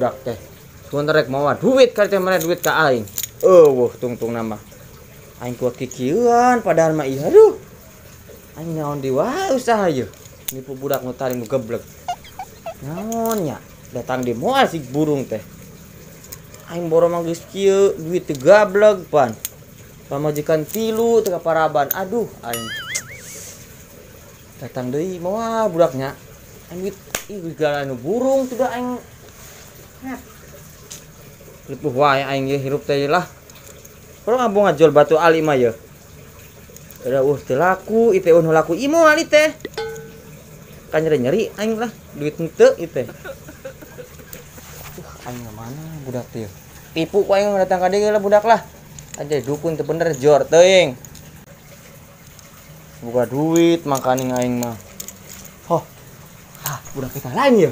budak teh. Sugan rek mawa duit kali teh mana duit ka aing. Eueuh tungtung nama. Aing kuat kikieuan padahal mah ieu aduh. Aing naon deui wae usaha ieu. Nipu budak nu tadi nu geblek. Naon nya? Datang di moal si burung teh. Aing borong mah geus kieu, duit teu gableg pan. Pamajikan tilu teu kaparaban. Aduh aing. Datang deui moal budaknya. Aing duit ih gara nu burung tuh da aing. Ripuh wae aing ieu hirup teh lah. Kalau ngabung ngajual batu ali mah ye. Ada teu laku, ieu teh nu laku ieu moal ieu teh. Kan nyeri-nyeri aing lah, duit henteu ieu teh. Aing mana budak teh. Tipu ku aing datang ka dieu lah budak lah. Aja dukun teu bener jor teuing. Buka duit makaning aing mah. Hoh. Ah, budak kita lain ye.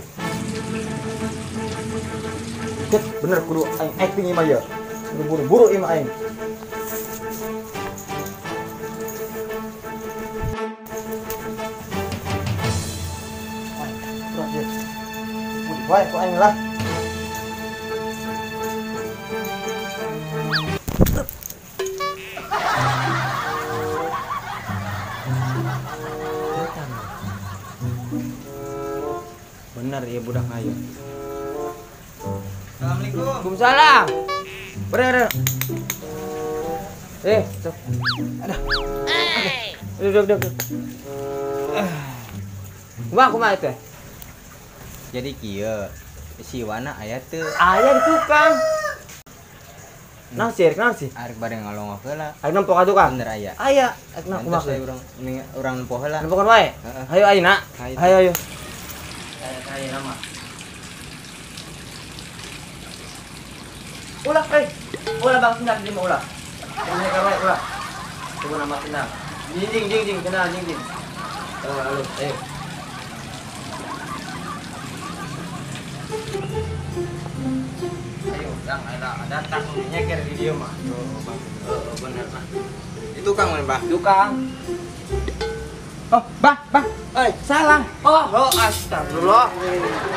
Cet, bener kudu aing acting ieu mah ye. Kudu buru-buru ieu mah aing. Wah, ku aing lah. Bener ya budak ayo. Assalamualaikum. Waalaikumsalam. Bener. Sok. Ada. Duduk, duduk. Kumaha kumaha teh? Jadi kieu si Wana aya teu? Aya di tukang. Naon sih, naon sih? Arek bade ngalongok heula. Ayo nempo ka tukang. Bener aya. Aya, arek na kumaha? Urang urang nempo heula. Nempokeun wae. Hayo ayeuna. Hayo ayo. Ayo nama. Ulah eh. Ulah bang sendang di ulah. Ini ka wae ulah. Coba nama sendang. Jing jing jing kenal jing jing. Halo, ayo. Ayo, dang datang nyeker di dieu mah. Oh, bener mah. Itu tukang mana, Bah? Tukang. Oh, Bah, Bah. Eh, salah. Oh, astagfirullah.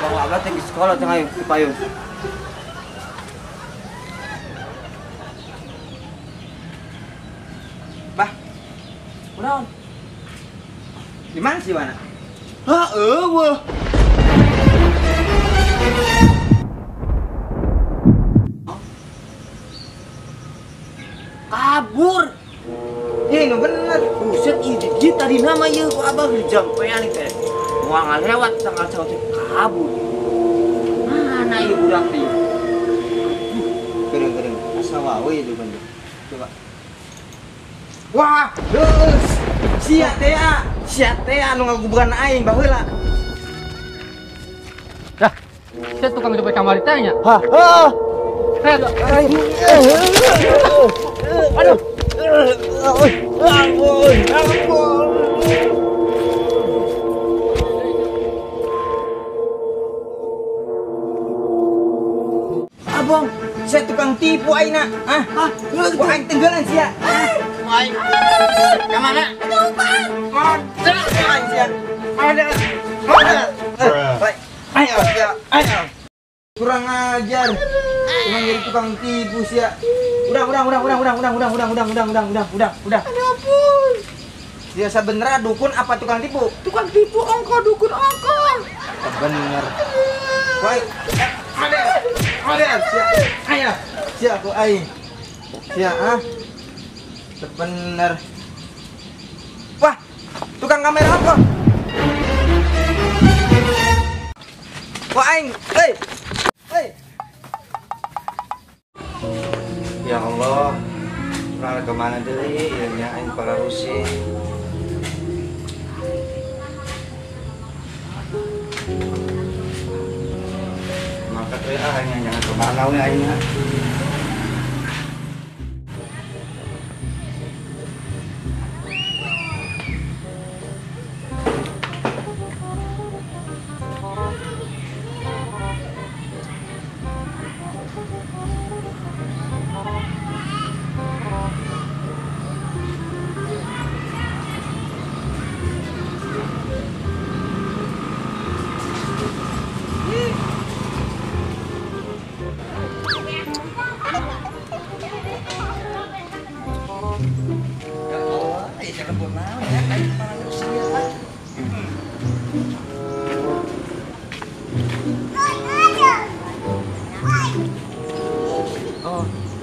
Bawa abah teh di sekolah teh ayo ke payung. Bah. Kunaon? Di mana sih, Wana? Hah, eueuh. Kabur. Ini bener. Buset, ini tadi nama ieu ku abah di jampean teh. Moal ngalewat tanggal cau teh kabur. Mana ieu budak teh? Geureung-geureung asa wae ieu bener. Coba. Wah, geus. Sia teh, sia teh anu ngaguburan aing baheula. Dah. Sia tukang copet kamari teh nya. Hah. Hah. Aduh. Ampun, ampun. Abang, saya tukang tipu aina. Ah, gua aing tenggelan sia. Aing. Ka mana? Ada, aing sia. Ada. Ada. Ayo sia, ayo. Kurang ajar. Emang jadi tukang tipu sia. Udah. Aduh ampun. Dia sebenarnya dukun apa tukang tipu? Tukang tipu ongko, dukun ongko. Bener. Baik. Ada, sia. Ayo, sia aku aing. Sia, ah. Bener. Wah, tukang kamera apa? Wah aing, hei. Hei. Ya Allah, urang kemana deui ieu nya aing pararusi. Maka teh ah aing jangan kemana we aing.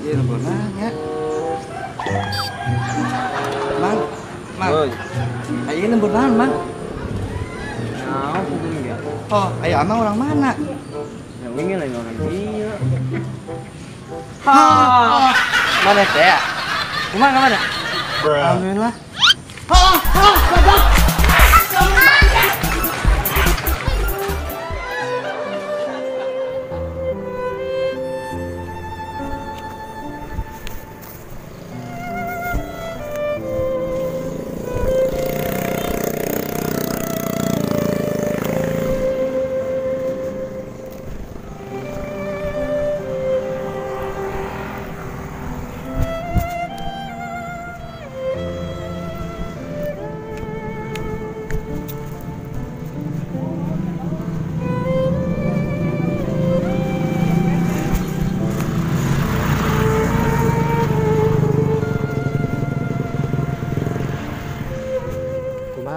Ieu lembur nanya. Mang, Mang. Aya lembur naon, Mang? Naon kudu ge? Oh, aya amang orang mana? Ya wingi lain orang dieu. Ha. Mana teh ya? Kumaha ka mana? Alhamdulillah.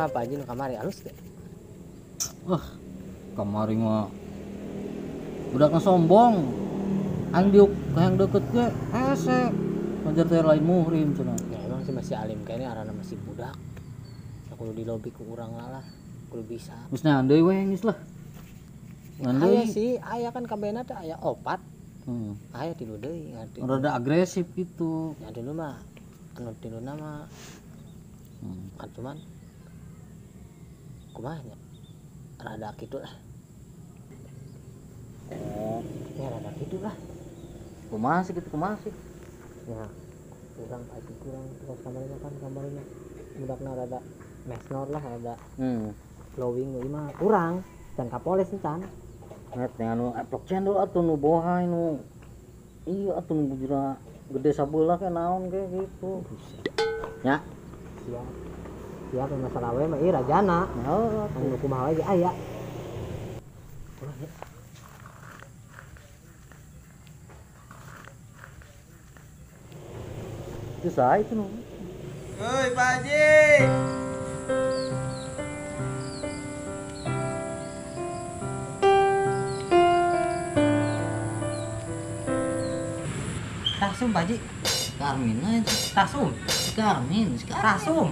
Ha, Pak Haji nu kamari alus teh. Wah, kamari mah budakna sombong. Andiuk ka yang deket ge hese. Wajar teh lain muhrim cenah. Ya emang sih masih alim kayaknya arana masih budak. Ya kudu dilobi ku urang lah, kudu bisa. Geus naon deui we geus lah. Aya sih, aya kan kabehna teh aya opat. Aya tilu deui ngarti. Rada agresif gitu. Ya dulu mah anu tiluna mah. Kan cuman kumaha nya rada kitu lah. Oh, ya rada kitu lah. Kumaha sih gitu, kumaha sih? Ya, urang Pak Haji kurang terus kamarina kan kamarina budakna rada mesnor lah, rada glowing ieu mah kurang dan kapoles encan. Net anu eplok cendol atuh nu bohai nu iya atuh nu bujura gede sabelah ke naon ge gitu. Ya. Siap. Siap masalah we mah ieu rajana. Heeh, anu kumaha we ge aya. Ulah ya. Itu saha itu nu. Hei, Pak Haji. Tasum, Pak Haji. Karmin aja. Tasum. Si Karmin, si Karmin. Tasum.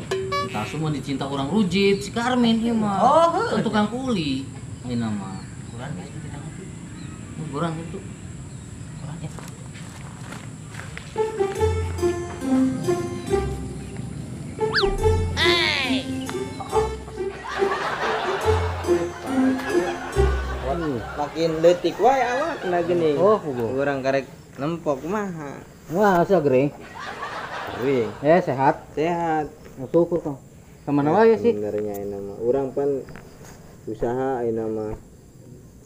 Tasum mah dicinta orang rujit, si Karmin ieu mah. Oh, heuh. Tukang kuli. Ieu nama. Kurang guys kita ngopi. Kurang itu. Kurang ya. Makin leutik wae awakna geuning. Oh, puguh. Urang karek nempok kumaha. Wah, asa gering. Wih. Sehat. Sehat. Syukur kang. Kemana wae sih? Sebenarnya ayeuna mah urang pan usaha ayeuna mah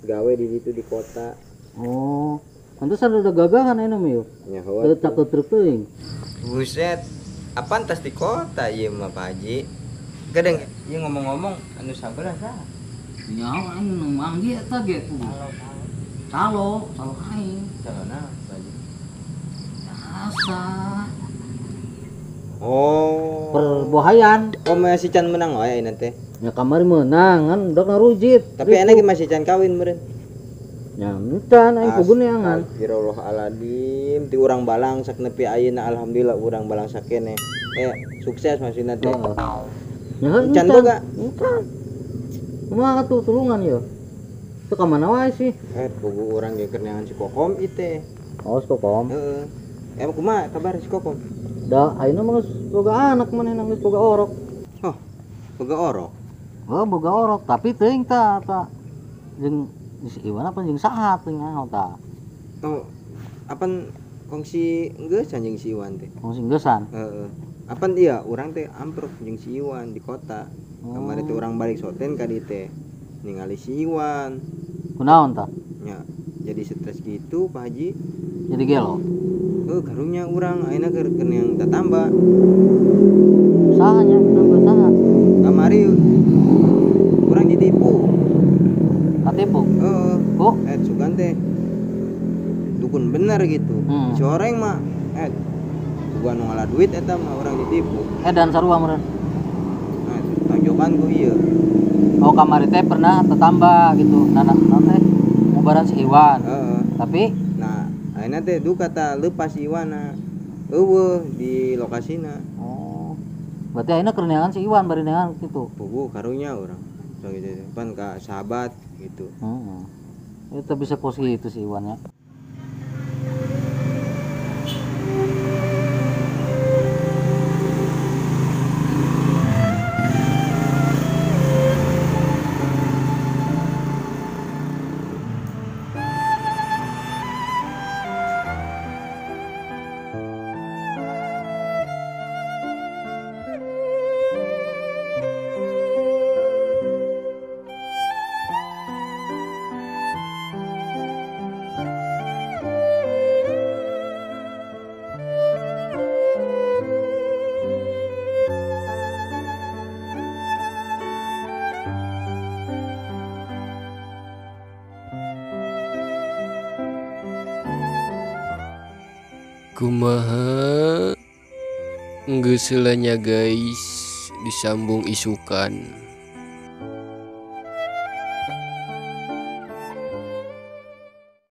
gawe di ditu di kota. Oh, pantesan udah gagahan ayeuna mah yeuh. Nyaho. Teu takut truk teuing. Buset. Apaan tas di kota ieu mah Pak Haji? Gedeng ieu ngomong-ngomong anu sabelah saha? Nyaho aing nu manggi eta ge kudu. Calo, calo aing. Calona Pak Haji. Asa. Oh. Perbohayan. Oh, masih can menang wae ayeuna teh. Ya kamari menang kan udah ngarujit. Tapi enak ge masih can kawin meureun. Ya encan aing puguh neangan. Astagfirullahaladzim, ti urang balangsak nepi ayeuna alhamdulillah urang balangsak keneh. Sukses maksudna teh. Ya encan boga. Encan. Kumaha tuh tulungan ya? Itu ka mana wae sih? Puguh urang ge keur neangan si Kokom ieu teh. Oh, si Kokom. Heeh. Kumaha kabar si Kokom? Da ayeuna mah geus boga anak manehna geus boga orok. Oh, boga orok. Oh, boga orok, tapi teuing ta ta jeung si Iwan apa jeung saha teuing nyaho ta. Oh, apan kongsi enggeus jeung si Iwan teh? Kongsi enggesan? Heeh. Apan iya urang teh amprok jeung si Iwan di kota. Oh. Kamari teh urang balik soten ka dieu teh ningali si Iwan. Kunaon ta? Nya, jadi stres gitu Pak Haji. Jadi gelo. Karunya urang ayeuna keur yang tatamba. Saha nya nambah saha? Kamari urang ditipu. Katipu? Heeh. Ku? Sugan teh dukun bener gitu. Si oreng mah gua nu ngalah duit eta mah urang ditipu. Dan sarua meureun. Nah, tonjokan ku ieu. Oh, kamari teh pernah tetamba gitu. Nah, teh ngubaran si Iwan. Heeh. Tapi nah, Ayeuna teh duka tah leupas Iwana. Eueuh di lokasina. Oh. Berarti ayeuna keur neangan si Iwan bari neangan kitu. Puguh karunya urang. So gitu pan ka sahabat gitu. Heeh. Itu bisa kos gitu si Iwan ya. Kumaha geus heula nya guys, disambung isukan.